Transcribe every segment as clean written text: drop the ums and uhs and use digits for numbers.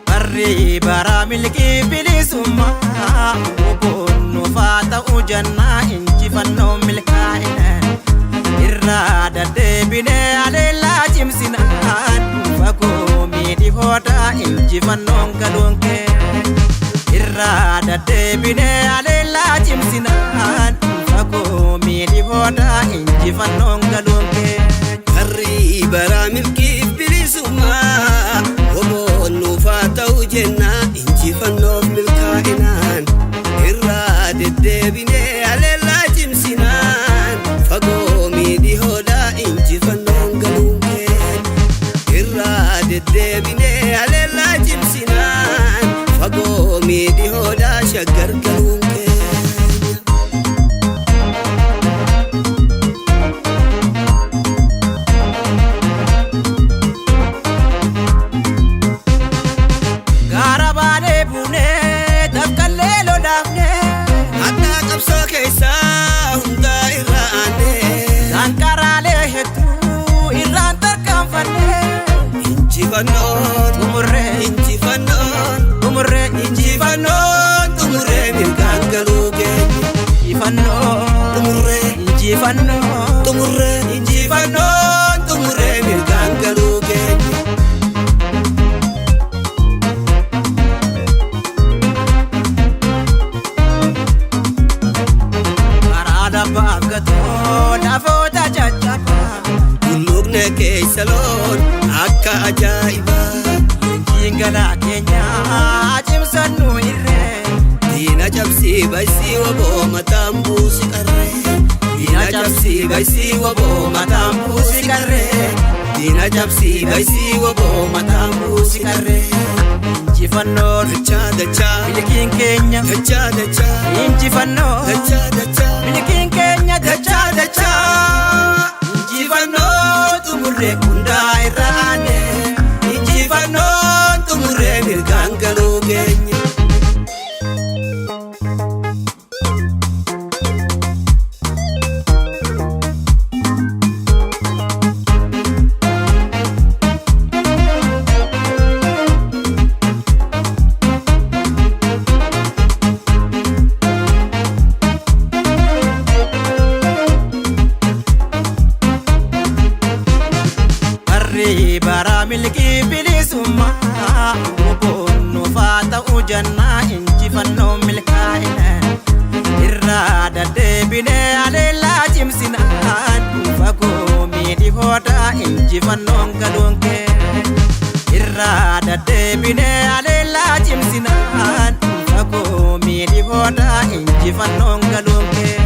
Barri bara milkii bilisummaa Boonnuufaa ta'uu jannaa injifannoo milkaa'ina irraa deddeebinee aleellaa cimsinaan fagoo miidhihoodaa injifannoon galuun kee irraa deddeebinee aleellaa cimsinaan fagoo miidhihoodaa injifannoon galuun kee. Barri bara milkiif bilisummaa Boonnuufaa ta'uu jennaa injifannoof milkaa'inaan irraa deddeebinee aleellaa cimsinaan fagoo miidhihoodhaa injifannoon galuun kee irraa deddeebinee aleellaa cimsinaan fagoo miidhihoodhaa shaggar galuun keenya. Gaara baanee buunee dafqallee lolaafnee Hadhaa qabsoo keessaa hundaa irra aanee Danqaraalee hedduu irraan tarkaanfannee injifannoon xumurree injifannoon xumurree injifannoon xumurree mirgaan galuu keenya injifannoo xumurree injifannoo xumurree injifannoon xumurree mirgaan galuu keenya. Karaa labbaaf gatoo lafoota caccabaa Tulluuqne keessa loon akka ajaa'ibaa leenjiin galaa keenyaa cimsannu irree diina cabsii baysii waboo mataan buusi qarree diina cabsii baysii waboo mataan buusi qarree diina cabsii baysii waboo mataan buusi qarree injifannoon dachaa dachaa milkiin keenya dachaa dachaa injifannoo dachaa dachaa milkiin keenya dachaa dachaa dachaa injifannoo xumurree hundaa irra aanee injifannoon xumurree mirgaan galuu keenya. Barri bara milkii bilisummaa Boonnuufaa ta'uu jannaa injifannoo milkaa'ina irraa deddeebinee aleellaa cimsinaan fagoo miidhihoodaa injifannoon galuun kee irraa deddeebinee aleellaa cimsinaan fagoo miidhihoodaa injifannoon galuun kee.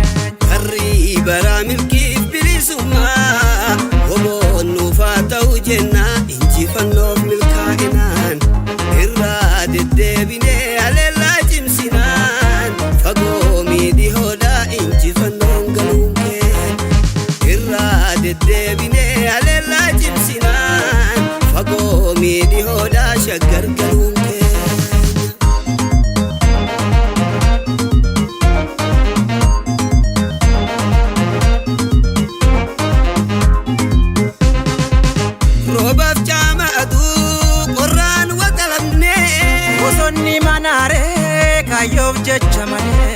Barri bara milkiif bilisummaa Boonnuufaa ta'uu jennaa injifannoof milkaa'inaan irraa deddeebinee aleellaa cimsinaan fagoo miidhihoodhaa injifannoon galuun kee irraa deddeebinee aleellaa cimsinaan fagoo miidhihoodhaa shaggar galuun keenya. Roobaaf caama aduu qorraan waxalamnee Bosonni manaaree kaayyoof jecha malee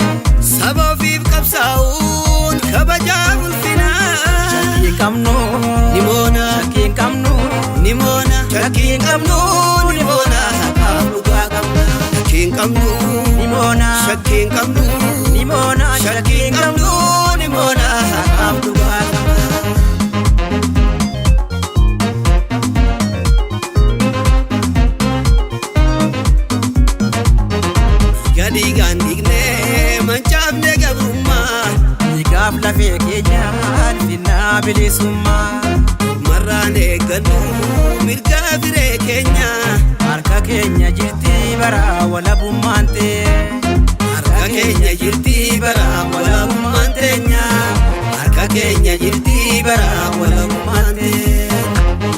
saba ofiif qabsaa'uun kabajaa ulfinaa. Shakkii qabnu Ni moona shakkii qabnu ni moona shakkii qabnu ni moona haqaaf dhugaa qabna. Shakkii qabnu ni moona shakkii qabnu ni moona shakkii qabnu ni moona haqaaf dhugaa qabna. Gadi dhiignee mancaafne gabrummaa. Dhiigaaf lafee keenyaan finnaa bilisummaa Marraan eeggannu mirga firee keenya Harka keenya jirti bara walabummaan ta'e Harka keenya jirti bara walabummaan teenya. bara walabummaatti.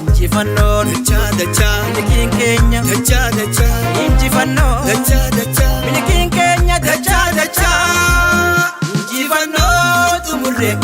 Injifannoon Dachaa dachaa milikiin keenya. Dachaa dachaa Injifannoon dachaa dachaa milikiin keenya dachaa dachaa dachaa. Injifannoo xumurree.